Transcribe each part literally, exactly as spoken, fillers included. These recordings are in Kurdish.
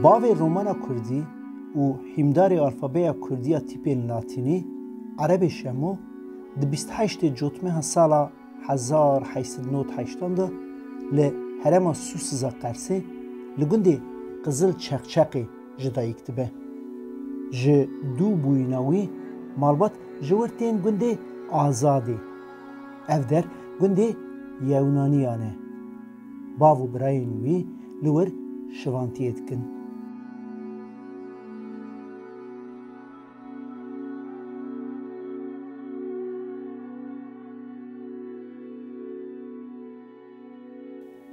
Bavê romana kurdî û hîmdarê alfabeya kurdî ya tîpên latînî Erebê Şemo di bîst heştê Cotmeha sala hezar heşt sed nod heştan de li herêma Sûsiza Qersê li gundê Qizil Çeqçeqê ji dayik dibe. Ji dû bûyîna wî malbat ji wir tên gundê Azadê. Ev der gundê Yewnaniyan e. Bav û birayên wî li wir şivantiyê dikin.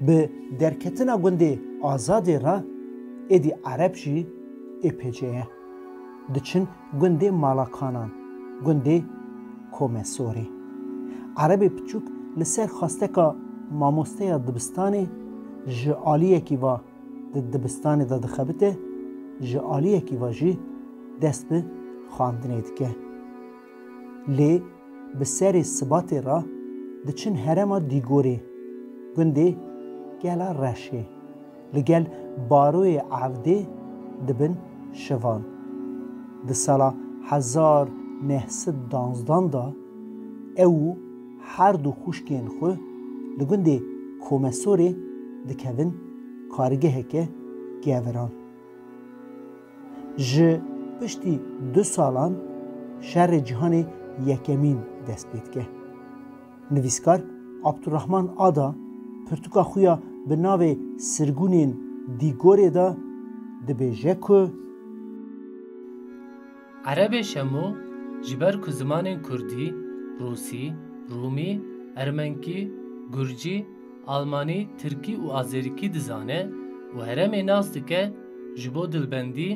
Bi derketina gundê Azadê re êdî Ereb jî ê pêçe ye. Diçin gundê Malakanan, gundê Komesorê. Erebê piçûk li ser xwesteka mamosteya dibistanê ji aliyekî va di dibistanê de dixebite, ji aliyekî va jî dest bi xwendinê dike. Lê bi serê sibatê re diçin herêma Dîgorê, gundê Gela Reşê, li gel Baroyê Evdê dibin şivan. Di sala hezar neh sed danzdan de ew û her du xwişkên xwe li gundê Komesorê dikevin kargeheke geviran. Ji piştî du salan şerê cîhanê yekemîn dest pê dike. Nivîskar Abdurrahman Ada pirtûka xwe ya bi navê Sirgûnên Dîgorê de dibêje ku, Erebê Şemo ji ber ku zimanên kurdî, rûsî, rûmî, ermenkî, gurcî, almanî, tirkî û azerîkî dizane û herêmê nas dike, ji bo dilbendî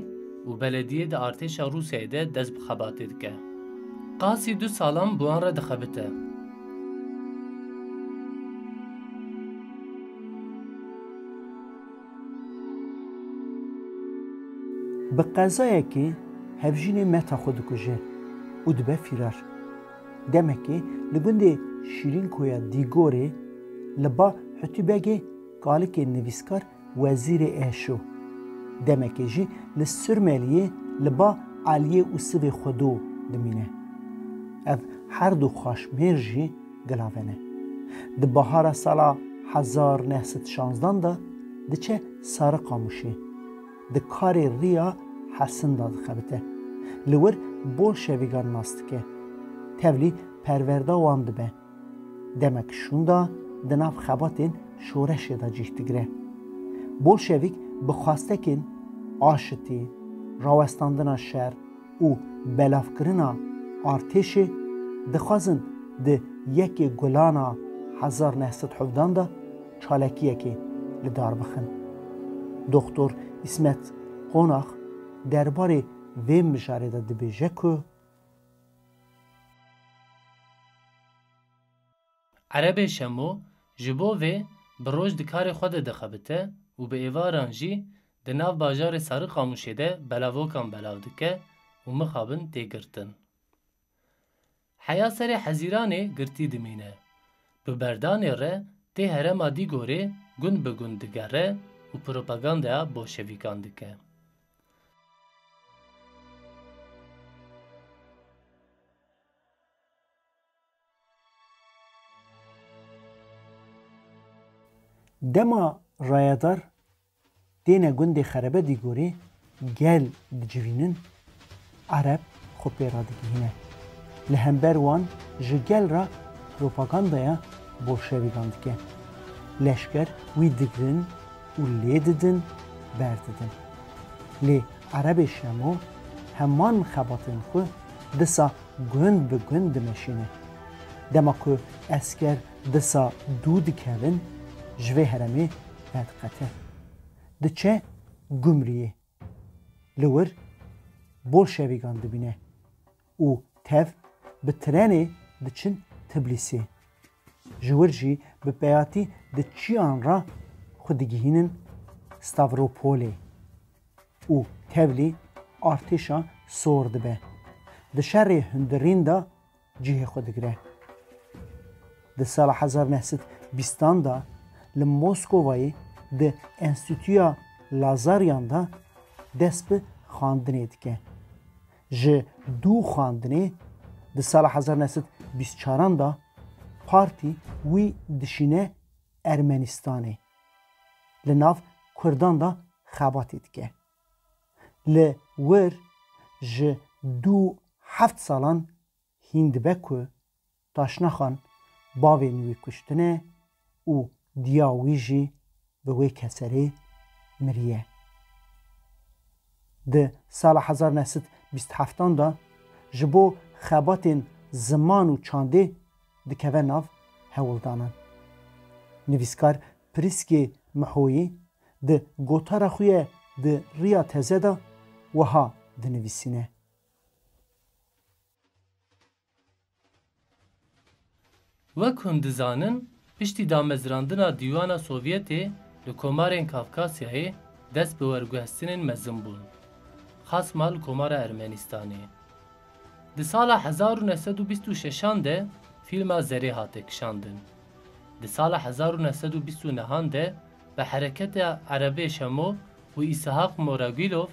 û belediyê di artêşa Rûsyayê de dest bi xebatê dike. Qasî du salan bi wan re dixebite. Bi qezayekê hevjînê meta xwe dikuje û dibe fîrar. Demekê li gundê Şîrînkoya Dîgorê li ba Hutî Begê kalikê nivîskar wezîrê Eşo. Demekê jî li Surmeliyê li ba Eliyê Usivê Xwedo dimîne. Ev her du xwaşmêr jî gilave ne. Di bahara sala hezar neh sed şanzdan de diçe Sariqamûşê. Di karê riya Hesin de dixebite. Li wir bolşevîgan nas dike. Tevlî perwerda wan dibe. Demek şûnda di nav xebatên şoreşê de cih digire. Bolşevîk bi xwastekên aşitî, rawestandina şer, û belavkirina artêşê dixwazin di yekê Gulana hezar neh sed hevdan de çalakiyekê li dar bixin. Doxtor Îsmet Qonax derbarê vê mijarê de dibêje ku, Erebê Şemo ji bo vê bi roj di karê xwe de dixebite û bi êvaran jî di nav bajarê Sariqamûşê de belavokan belav dike û mixabin tê girtin. Heya serê Hezîranê girtî dimîne. Bi berdanê re tê herêma Dîgorê gund bi gund digere û propagandaya bolşevîkan dike. Dema rayedar têne gundê Xerebe Dîgorê gel dicivînin, Ereb xwe pê radigihîne. Li hember wan ji gel re propagandaya bolşevîkan dike. Leşker wî digirin û lê didin, berdidin. Lê Erebê Şemo heman xebatên xwe disa gund bi gund dimeşîne. Dema ku esker disa dû dikevin, ji vê herêmê vediqete. Diçe Gumriyê. Li wir bolşevîkan dibîne û tev bi trenê diçin Tiblîsê. Ji wir jî bi peyatî di çiyan re xwe digihînin Stavropolê û tevlî artêşa sor dibe. Di şerê hundirîn de cihê xwe digire. Di sala hezar neh sed bîstan de li Moskovayê di Enstîtuya Lazaryan de dest bi xwendinê dike. Ji dû xwendinê di sala hezar neh sed bîst çaran de partî wî dişîne Ermenistanê. Li nav Kurdan de xebatê dike. Li wir ji dû heft salan hîn dibe ku Taşnaxan bavên wî kuştine û diya wî jî bi wê keserê miriye. Di sala hezar neh sed bîst heftan de ji bo xebatên ziman û çandê dikeve nav hewldanan. Nivîskar Prîskê Mihoyî di gotara xwe ye di Riya Teze de wiha dinivîsîne. Wek hûn dizanin, piştî damezrandina Dîwana Sovyetê li komarên Kafkasyayê dest bi werguhestinên mezin bûn. Xasma li Komara Ermenistanê. Di sala hezar û neh sed û bîst û şeşan de fîlma Zerê hate kişandin. Di sala hezar û neh sed û bîst û nehan de bi hereketa Erebê Şemo û Îsahaq Moragulov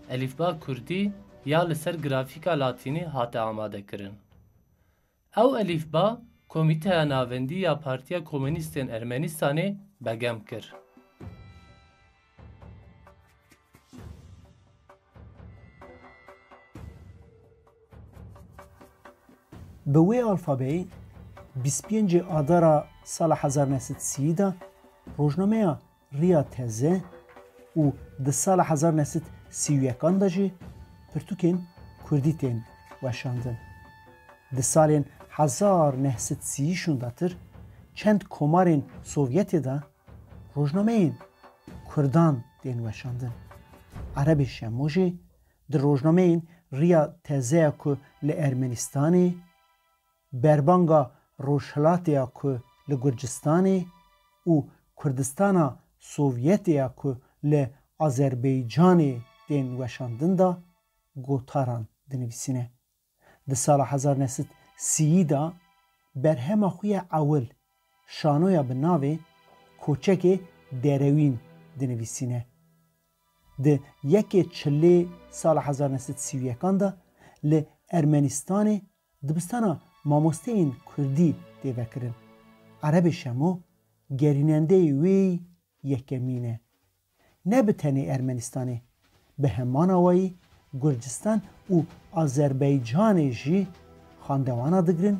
elîfba kurdî ya li ser grafîka latînî hate amadekirin. Ew elîfba Komîteya Navendî ya Partiya Komûnîstên Ermenistanê begem kir. Bi wê alfabeyê bîst pêncê Adara sala hezar neh sed sî de rojnameya Riya Teze û di sala hezar neh sed sî û yekan de jî pirtûkên kurdî tên weşandin. Di salên hezar neh sed sî şûndatir çend komarên Sovyetê de rojnameyên kurdan tên weşandin. Erebê Şemo jî di rojnameyên Riya Teze ya ku li Ermenistanê, Berbanga Rojhilatê ya ku li Gurcistanê û Kurdistana Sovyetê ya ku li Azerbaycanê tên weşandin de gotaran dinivîsîne. Di sala hezar neh sed sî de berhema xwe ya ewil, şanoya bi navê Koçekê Derewîn dinivîsîne. Di yekê Çilê sala hezar neh sed sî û yekan de li Ermenistanê dibistana mamosteyên kurdî tê vekirin. Erebê Şemo gerînendeyê wê yekemîn e. Ne bi tenê Ermenistanê, bi heman awayî Gurcistan û Azerbaycanê jî xandewana digirin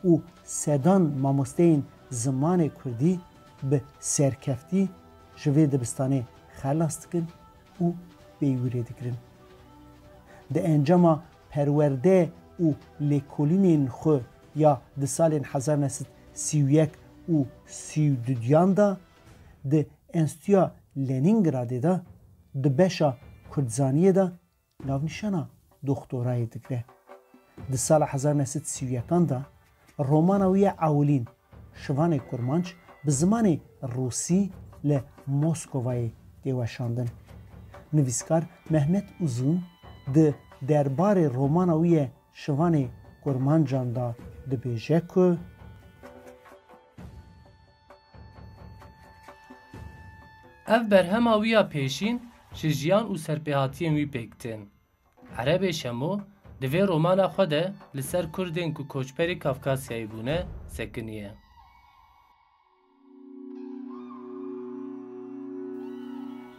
û sedan mamosteyên zimanê kurdî bi serkeftî ji vê dibistanê xelas dikin û peywirê digirin. Di encama perwerde û lêkolînên xwe ya di salên hezar neh sed sî û yek û sî û duyan de di Enstîtuya Lenîngradê de di beşa Kurdzaniyê de navnîşana doktorayê digre. Di sala hezar neh sed sî û yekan de romana wî ya ewilîn Şivanê Kurmanc bi zimanê rûsî li Moskovayê tê weşandin. Nivîskar Mehmet Uzun di derbarê romana wî ye Şivanê Kurmancan de dibêje ku ev berhema wî ya pêşîn ji jiyan û serpêhatiyên wî pêk tên. Erebê Şemo di vê romana xwe de li ser Kurdên ku koçberî Kafkasyayê bûne sekiniye.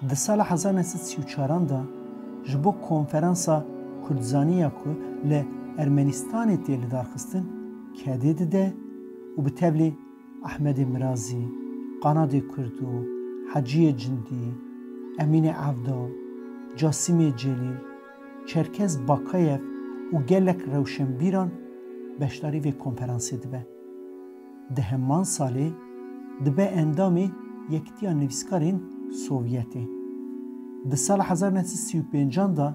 Di sala hezar neh sed sî û çaran de ji bo konferansa Kurdzanî ya ku li Ermenistanê tê lidarxistin kedê dide û bi tevlî Ehmedê Mirazî, Qanadê Kurdo, Heciyê Cindî, Emînê Evdo, Casîmê Celîl, Çerkez Bakayev û gelek rewşenbîran beşdarî vê konferansê dibe. Di heman salê dibe endamê Yekîtiya Nivîskarên Sovyetê. Di sala hezar neh sed sî û pêncan de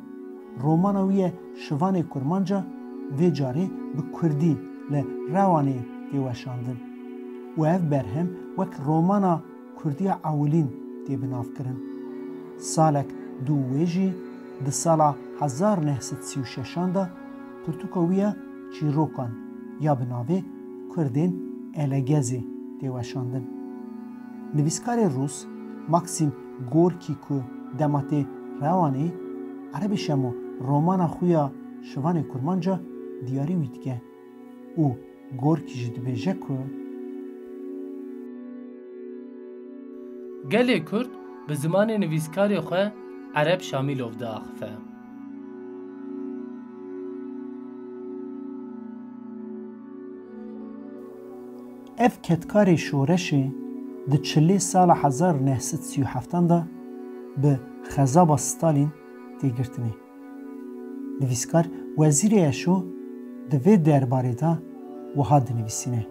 romana wî ye Şivanê Kurmanca vê carê bi kurdî li Rewanê tê weşandin û ev berhem wek romana kurdî ya ewilîn tê binavkirin. Salek dû wê jî di sala hezar neh sed sî û şeşan de pirtûka wî ya Çîrokan ya bi navê Kurdên Elegezê tê weşandin. Nivîskarê rûs Maksim Gorkî ku dema tê Rewanê Erebê Şemo romana xwe ya Şivanê Kurmanca diyarî wî dike û Gorkî jî dibêje ku gelê Kurd bi zimanê nivîskarê xwe Ereb Şamîlov diaxife. Ev kedkarê şoreşê di çilê sala hezar neh sed sî û heftan de bi xezaba Stalîn tê girtinê. Nivîskar Wezîrê Eşo di vê derbarê de wiha dinivîsîne.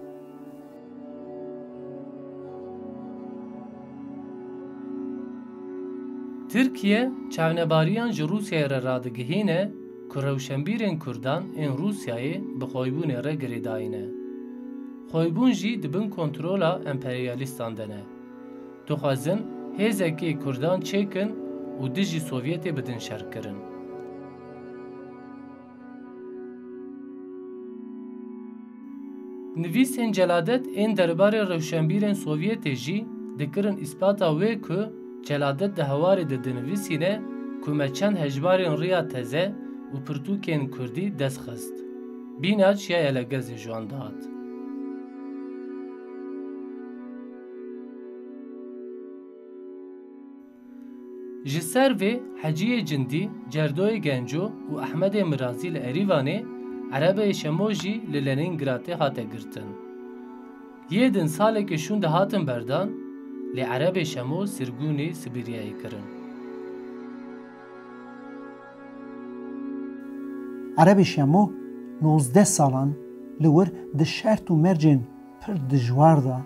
Tirkiye çavnebariyan ji Rûsyayê re radigihîne ku rewşenbîrên Kurdan ên Rûsyayê bi xoybûnê re girêdayî ne. Xoybûn jî di bin kontrola emperyalîstan de ne. Dixwazin hêzekê Kurdan çêkin û dijî Sovyetê bidin şerkirin. Nivîsên celadet ên derbarê rewşenbîrên Sovyetê jî dikirin îspata wê ku celadet di hewarê de dinivîsîne ku me çend hejmarên riya teze û pirtûkên kurdî dest xist. Bîna Çiyaya Legezê ji wan dihat. Ji ser vê Heciyê Cindî, Cerdoyê Genco û Ehmedê Mirazî li Erîvanê, Erebeyê Şemo jî li Lenîngradê hate girtin. Yê din salekê şûnde hatin berdan, lê Erebê Şemo sirgûnê Sibîryayê kirin. Erebê Şemo nozdeh salan li wir di şert û mercên pir dijwar de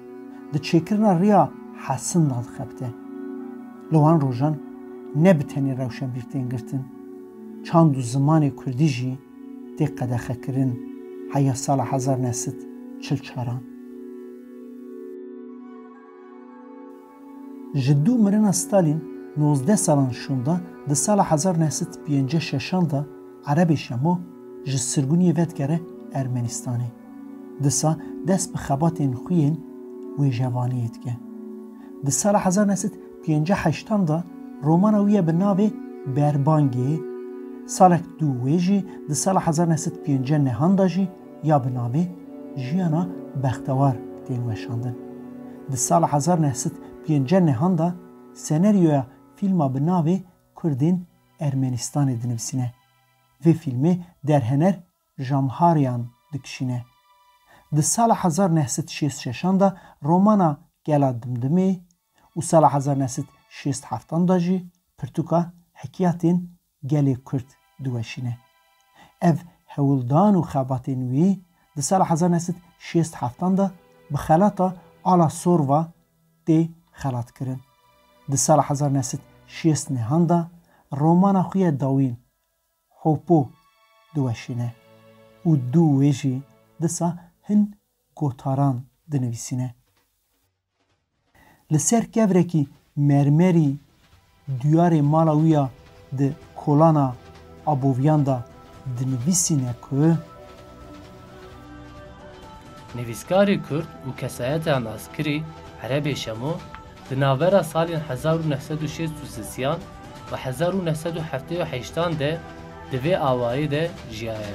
di çêkirina riya Hesin de dixebite. Li wan rojan ne bi tenê rewşenbîr tên girtin, çand û zimanê kurdî jî tê qedexekirin heya sala hezar neh sed çil çaran. Ji dû mirina Stalîn nozdeh salan şûnda di sala hezar neh sed pêncî şeşan de Erebê Şemo ji sirgûniyê vedigere Ermenistanê. Disa dest bi xebatên xwe yên wêjevaniyê dike. Di sala hezar neh sed pêncî heştan de romana wî ya bi navê Berbangê, salek dû wê jî di sala hezar neh sed pêncî nehan de jî ya bi navê Jiyana Bextewar tên weşandin. Di sala hezar neh sed pêncî nehan de senaryoya fîlma bi navê Kurdên Ermenistanê dinivîsîne. Vê fîlmê derhener Jamharyan dikişîne. Di sala hezar neh sed şêst şeşan de romana Gela Dimdimê û sala hezar neh sed şêst heftan de jî pirtûka Hekiyatên Gelê Kurd diweşîne. Ev hewldan û xebatên wî di sala hezar neh sed şêst heftan de bi xelata Ala Sorva tê xelatkirin. Di sala hezar neh sed şêst nehan de romana xwe ya dawîn Hopo diweşîne û dû wê jî disa hin gotaran dinivîsîne. Li ser kevrekî mermerî duyarê mala wî ya di kolana Aboviyan de dinivîsîne ku Nivîskarê Kurd û kesayeta naskirî Erebê Şemo di navbera salên hezar û neh sed û şêst û sisiyan û hezar û neh sed û heftê û heştan de di vê awayê de jiyaye.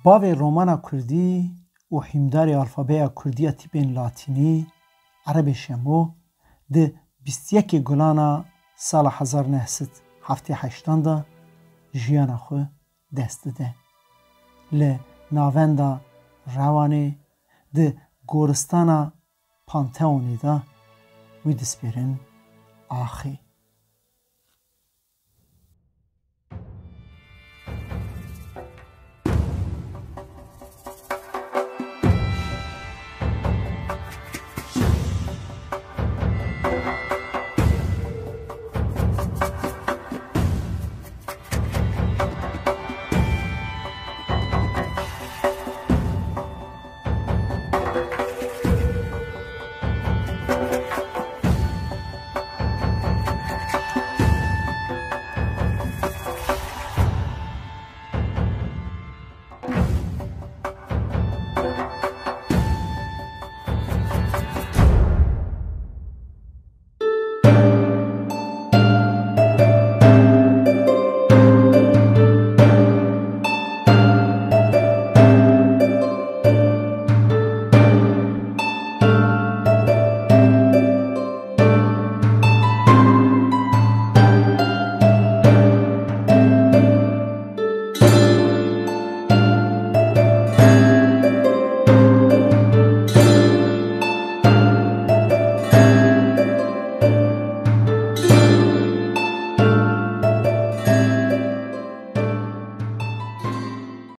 Bavê romana kurdî û hîmdarê alfabeya kurdî ya tîpên latînî, Erebê Şemo, di bîst yekê Gulana sala hezar neh sed heftê heştan de jiyana xwe dest dide. Li navenda Rewanê di goristana Panteonê de wî dispêrin axê.